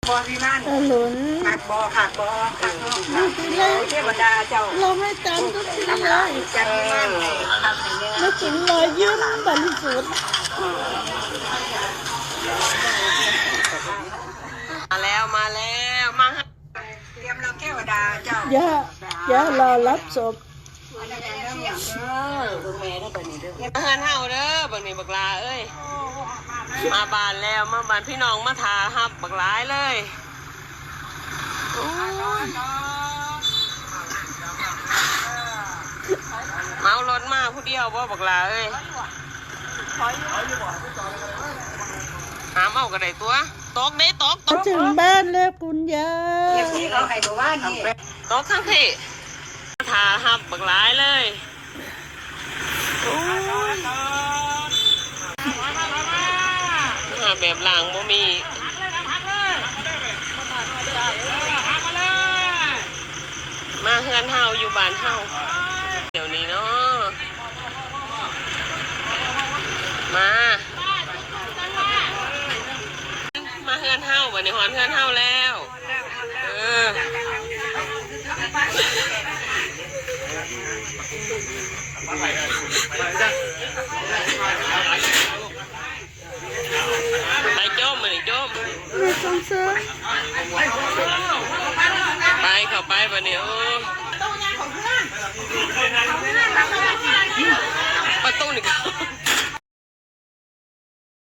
ບໍ່ ວິມານ ອາລຸນ ມັກບໍ່ ຄັກບໍ່ ຄັກເນາະ ເທວະດາເຈົ້າ ເຮົາໄມ່ຕາມທຸກທີເລີຍ ຈັດວິມານໃຫ້ ເອີ ຄັກໃຫ້ແນ່ ນຶກເຖິງຮອຍຍິ້ມບໍລິສຸດ. ມາແລ້ວ ມາແລ້ວ ມາ ຕຽມຮັບເທວະດາເຈົ້າ ຢ່າ ຢ່າລໍຮັບສົບ. ເຮືອນເຮົາເດີ ບັດນີ້ບັກຫຼ້າເອີຍ ມາບ້ານແລ້ວ ມາບ້ານ ພີ່ນ້ອງມາຖ້າຮັບບັກຫຼາຍເລີຍ. ໂອ້ຍ ເມົາລົດມາຜູ້ດຽວບໍ່ບັກຫຼ້າເອີຍ? ຫາມເອົາກໍໄດ້ຕົວະ ຕົກເດ້ ຕົກ ຕົກ ເຖິງບ້ານແລ້ວຄຸນຍາຍ ເອັຟຊີ ເຂົາໃຫ້ມື້ວານນີ້ ຕົກທາງພີ້ ຖ້າຮັບບັກຫຼາຍເລີຍ. ໂອ້ຍ ມາແບບລ່າງບໍ່ມີ ມາເຮືອນເຮົາ ຢູ່ບ້ານເຮົາ ດຽວນີ້ເນາະ ມາ ມາເຮືອນເຮົາ ບັດນີ້ຮອດເຮືອນເຮົາແລ້ວ. ເອີ ໄປໂຈມ ມື້ນີ້ໂຈມ ໄປ ເຂົ້າໄປບັດນີ້ ໂອ້.